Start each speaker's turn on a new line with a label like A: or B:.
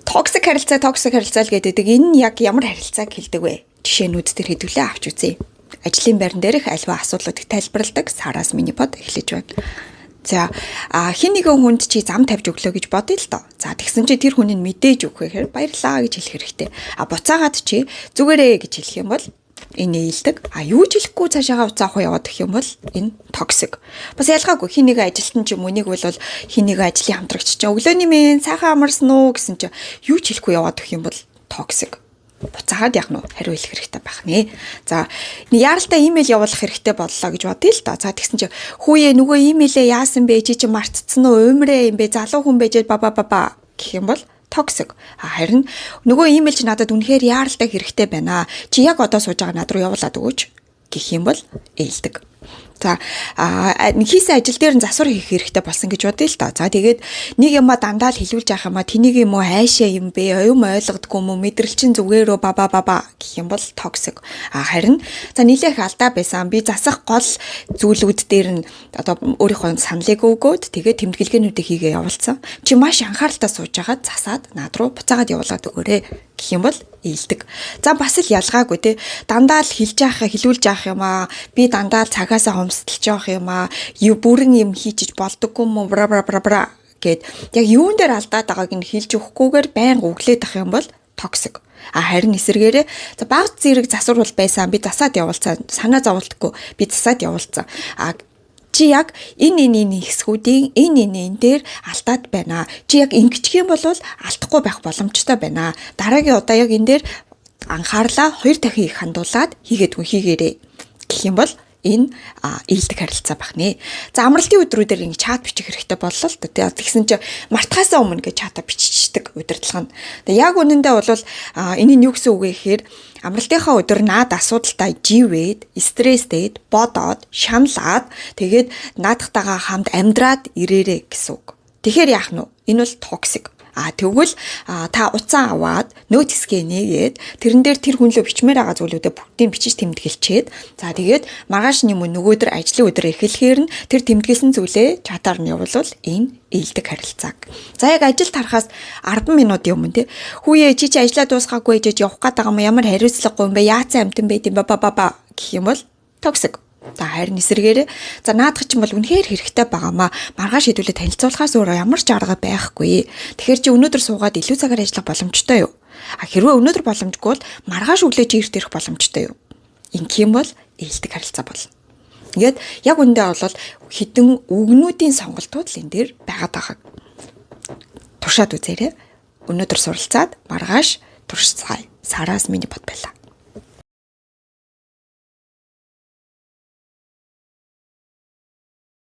A: Toxic харилцаа, toxic харилцаа л гэдэг. Энэ нь яг ямар харилцааг хэлдэг вэ? Жишээнүүд төр хэдүүлээ авч үзье. Ажлын байран дээрх альва асуудлуудыг тайлбарладаг Сараас mini pod эхлэж байна. За, хэн нэгэн хүнд чи зам тавьж өглөө гэж бодъё л доо. За, тэгсэн чи тэр хүн нь мэдээж өгөх гэхээр баярлаа гэж хэлэх хэрэгтэй. А буцаагаад чи зүгээрээ гэж хэлэх юм бол энэ ээлдэг. А юу ч хэлэхгүй цаашаага уцаа авах яваад гэх юм бол энэ toxic. Бас ялгаагүй хэн нэгэн ажилтан ч юм уу, нэг бол хэн нэгэн ажлын хамтрагч чинь өглөөний минь сайхан амарсан уу гэсэн чи юу ч хэлэхгүй яваад гэх юм бол toxic. Буцаагаад яг нь хариу хэлэх хэрэгтэй байх нэ. За, яаралтай имэйл явуулах хэрэгтэй боллоо гэж бодъё л доо. За, тэгсэн чи хүүе нөгөө имэйлээ яасан бэ? Чи чи мартцсан уу? Уймрээ юм бэ? Залуу хүн байж ба ба ба ба гэх юм бол toxic. Харин нөгөө имэйл чи надад үнэхээр яаралтай хэрэгтэй байна. Чи яг одоо сууж байгаа над руу явуулаад өгөөч гэх юм бол ээлдэг. За, хийсэн ажил дээр нь засвар хийх хэрэгтэй болсон гэж бодъё л доо. За, тэгээд нэг юмаа дандаа л хэлүүлж явах юмаа тэнийг юм уу хайшаа юм бэ? Юм ойлгодгүй юм уу? Мэдрэл чин зүгээрөө ба ба ба ба гэх юм бол toxic. А харин за нилээх алдаа байсан. Би засах гол зүйлүүд дээр нь одоо өөрийнхөө саналыг өгөөд тэгээд тэмдэглэгээнүүдийг хийгээ явуулсан. Чи маш анхааралтай сууж байгаад засаад над руу буцаагаад явуулаад өгөөрэй гэх юм бол ээлдэг. За, бас л ялгаагүй те. Дандаа л хэлж яах, хэлүүлж яах юм аа. Би дандаа л цагаасаа хомсдолж явах юм аа. Юу бүрэн юм хийчиж болдоггүй юм уу? Бра бра бра бра гэд яг юун дээр алдаад байгааг нь хэлж өгөхгүйгээр байнга өглөөд ах юм бол toxic. А харин эсэргээрээ за баг зэрэг засвар бол байсан. Би засаад явуулсан. Санаа зовлтгүй. Би засаад явуулсан. А чи яг энэ энэ энэ хэсгүүдийн энэ энэ энэ дээр алдаад байна. Чи яг ингэчих юм бол алдахгүй байх боломжтой байна. Дараагийн удаа яг энэ дээр анхаарлаа 2 дахин их хандуулад хийгээд хийгээрэй гэх юм бол энэ ээлдэг харилцаа байх нэ. За, амралтын өдрүүдээр ингэ чат бичих хэрэгтэй боллоо л доо. Тэгсэн чи мартахаасаа өмнө ингэ чата биччихдэг удирдлага нь. Тэгээ яг үнэндээ бол энэ нь юу гэсэн үг вэ гэхээр амралтынхаа өдөр наад асуудалтай живээд, стресстэйд, бодоод, шаналаад тэгээд наадахтайгаа хамт амьдраад ирээрээ гэсэн үг. Тэгэхээр яах нь вэ? Энэ бол toxic. А тэгвэл та утсаа аваад note хэсгээ нээгээд тэрэн дээр тэр хүнлөө бичмээр байгаа зүйлүүдээ бүгдийг бичиж тэмдэглэчээд, за тэгээд маргааш юм уу нөгөөдөр ажлын өдөр эхлэхээр нь тэр тэмдэглэсэн зүйлээ чатаар нь явуулвал энэ ээлдэг харилцааг. За, яг ажил тарахаас 10 минут өмнө те, хүүе чи чи ажлаа дуусгаагүй ээжэж явах гээд байгаа юм, ямар хариуцлагагүй юм бэ, яатсан амтан байд юм ба ба ба ба гэх юм бол toxic. За, харин эсэргээрээ за наадах чинь бол үнэхээр хэрэгтэй байгаамаа. Маргааш хэдүүлээ танилцуулахаас өөр ямар ч арга байхгүй. Тэгэхээр чи өнөөдөр суугаад илүү цагаар ажиллах боломжтой юу? А хэрвээ өнөөдөр боломжгүй бол маргааш өглөө чи эрт ирэх боломжтой юу? Ингэх юм бол ээлдэг харилцаа болно. Ингээд яг үндэ бол хідэн үгнүүдийн сонголтууд л энэ дээр байгаад байгаа. Туршаад үзээрэй. Өнөөдөр суралцаад маргааш туршицгаая. Сараас mini pod байлаа.